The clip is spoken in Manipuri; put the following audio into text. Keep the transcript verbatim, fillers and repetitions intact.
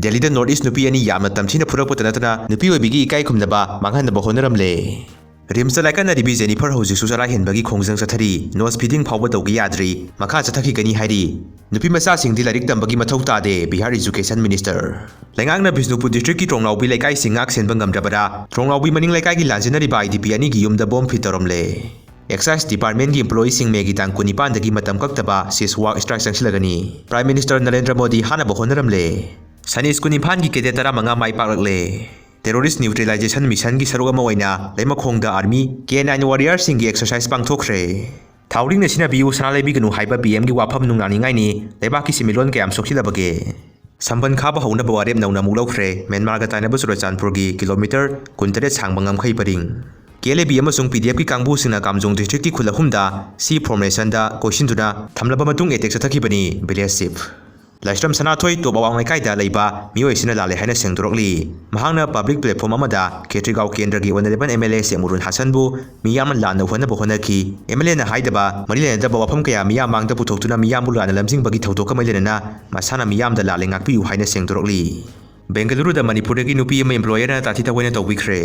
ꯗꯦꯜꯂꯤꯗ North East ꯅꯨꯄꯤ ꯑꯅꯤ ꯌꯥꯝꯅ ꯇꯝꯊꯤꯅ ꯐꯨꯔꯛꯄꯇ ꯅꯠꯇꯅ ꯅꯨꯄꯤ ꯑꯣꯏꯕꯤꯒꯤ ꯏꯀꯥꯏ ꯈꯨꯝꯅꯕ ꯃꯥꯡꯍꯟꯅꯕ ꯍꯣꯠꯅꯔꯝꯂꯦ꯫ ꯔꯤꯝꯁꯇ ꯂꯥꯏꯀꯠꯅꯔꯤꯕꯤ ꯖꯦꯅꯤꯐꯔ ꯍꯧꯖꯤꯛꯁꯨ ꯆꯔꯥ ꯍꯦꯟꯕꯒꯤ ꯈꯣꯡꯖꯪ ꯆꯠꯊꯔꯤ꯫ Nose feeding ꯐꯥꯎꯕ ꯇꯧꯒꯦ ꯌꯥꯗ꯭ꯔꯤ, ꯃꯈꯥ ꯆꯠꯊꯈꯤꯒꯅꯤ ꯍꯥꯏꯔꯤ꯫ ꯅꯨꯄꯤ ꯃꯆꯥꯁꯤꯡꯗꯤ ꯂꯥꯏꯔꯤꯛ ꯇꯝꯕꯒꯤ ꯃꯊꯧ ꯇꯥꯗꯦ, ꯕꯤꯍꯥꯔ Education Minister꯫ ꯂꯩꯉꯥꯛꯅ ꯕꯤꯁꯅꯨꯄꯨꯔ district ꯀꯤ ꯇ꯭ꯔꯣꯡꯂꯥꯎꯕꯤ ꯂꯩꯀꯥꯏꯁꯤꯡ ꯉꯥꯛ ꯁꯦꯟꯕ ꯉꯝꯗ꯭ꯔꯕꯔꯥ? ꯇ꯭ꯔꯣꯡꯂꯥꯎꯕꯤ ꯃꯅꯤꯡ ꯂꯩꯀꯥꯏꯒꯤ ꯂꯥꯟꯖꯦꯟꯅꯔꯤꯕ I D P ꯑꯅꯤꯒꯤ ꯌꯨꯝꯗ bomb fit ꯇꯧꯔꯝꯂꯦ꯫ Excise Department ꯀꯤ employee ꯁꯤꯡ May ꯒꯤ ꯇꯥꯡ ꯀꯨꯟꯅꯤꯄꯥꯟꯗꯒꯤ ꯃꯇꯝ ꯀꯛꯇꯕ cease work strike ꯆꯪꯁꯤꯜꯂꯒꯅꯤ꯫ Prime Minister Narendra Modi ꯍꯥꯠꯅꯕ ꯍꯣꯠꯅꯔꯝꯂꯦ꯫ Sunny School ꯏꯝꯐꯥꯜꯒꯤ cadet ꯇꯔꯥꯃꯉꯥ ꯃꯥꯏ ꯄꯥꯛꯂꯛꯂꯦ꯫ Terrorist Neutralization Mission ꯒꯤ ꯁꯔꯨꯛ ꯑꯃ ꯑꯣꯏꯅ ꯂꯩꯃꯈꯣꯡꯗ Army K nine warrior ꯁꯤꯡꯒꯤ exercise ꯄꯥꯡꯊꯣꯛꯈ꯭ꯔꯦ꯫ ꯊꯥꯎꯔꯤꯡꯅ ꯁꯤꯟꯅꯕꯤꯌꯨ, ꯁꯅꯥ ꯂꯩꯕꯤꯒꯅꯨ ꯍꯥꯏꯕ P M ꯒꯤ ꯋꯥꯐꯝ ꯅꯨꯡꯅꯥꯡꯅꯤꯡꯉꯥꯏꯅꯤ꯫ ꯂꯩꯕꯥꯛꯀꯤ ꯁꯦꯟꯃꯤꯠꯂꯣꯟ ꯀꯌꯥꯝ ꯁꯣꯛꯆꯤꯜꯂꯕꯒꯦ? ꯁꯝꯕꯟ ꯈꯥꯕ ꯍꯧꯅꯕ ꯋꯥꯔꯦꯞ ꯅꯧꯅ ꯑꯃꯨꯛ ꯂꯧꯈ꯭ꯔꯦ꯫ ꯃ꯭ꯌꯥꯟꯃꯥꯔꯒ ꯇꯥꯏꯅꯕ ꯆꯨꯔꯆꯥꯟꯄꯨꯔꯒꯤ kilometre ꯀꯨꯟꯇꯔꯦꯠ ꯁꯥꯡꯕ ꯉꯝꯈꯩ ꯄꯔꯤꯡ꯫ K L A B ꯑꯃꯁꯨꯡ P D F ꯀꯤ ꯀꯥꯡꯕꯨꯁꯤꯡꯅ ꯀꯥꯝꯖꯣꯡ district ꯀꯤ ꯈꯨꯜ ꯑꯍꯨꯝꯗ C formation ꯗ ꯀꯣꯏꯁꯤꯟꯗꯨꯅ ꯊꯝꯂꯕ ꯃꯇꯨꯡ attack ꯆꯠꯊꯈꯤꯕꯅꯤ꯫ Village Chief꯫ ꯂꯥꯏꯁ꯭ꯔꯝ ꯁꯅꯥꯊꯣꯏ ꯇꯣꯞ ꯑꯋꯥꯡ ꯂꯩꯀꯥꯏꯗ ꯂꯩꯕ ꯃꯤꯑꯣꯏꯁꯤꯅ ꯂꯥꯜꯂꯦ ꯍꯥꯏꯅ ꯁꯦꯡꯗꯣꯔꯛꯂꯤ꯫ ꯃꯍꯥꯛꯅ public platform ꯑꯃꯗ ꯈꯦꯇ꯭ꯔꯤꯒꯥꯎ ꯀꯦꯟꯗ꯭ꯔꯒꯤ Honourable M L A ꯁꯦꯛꯃꯨꯔꯨꯟ ꯍꯥꯁꯟꯕꯨ ꯃꯤꯌꯥꯝꯅ ꯂꯥꯟꯅ ꯎꯍꯟꯅꯕ ꯍꯣꯠꯅꯈꯤ꯫ M L A ꯅ ꯍꯥꯏꯗꯕ ꯃꯔꯤ ꯂꯩꯅꯗꯕ ꯋꯥꯐꯝ ꯀꯌꯥ ꯃꯤꯌꯥꯝ ꯃꯥꯡꯗ ꯄꯨꯊꯣꯛꯇꯨꯅ ꯃꯤꯌꯥꯝꯕꯨ ꯂꯥꯟꯅ ꯂꯝꯖꯤꯡꯕꯒꯤ ꯊꯧꯗꯣꯛꯀ ꯃꯔꯤ ꯂꯩꯅꯅ ꯃꯁꯥꯅ ꯃꯤꯌꯥꯝꯗ ꯂꯥꯜꯂꯦ ꯉꯥꯛꯄꯤꯌꯨ ꯍꯥꯏꯅ ꯁꯦꯡꯗꯣꯔꯛꯂꯤ꯫ ꯕꯦꯡꯒꯂꯨꯔꯨꯗ ꯃꯅꯤꯄꯨꯔꯗꯒꯤ ꯅꯨꯄꯤ ꯑꯃ employer ꯅ ꯇꯥꯊꯤ ꯇꯥꯑꯣꯏꯅ ꯇꯧꯕꯤꯈ꯭ꯔꯦ꯫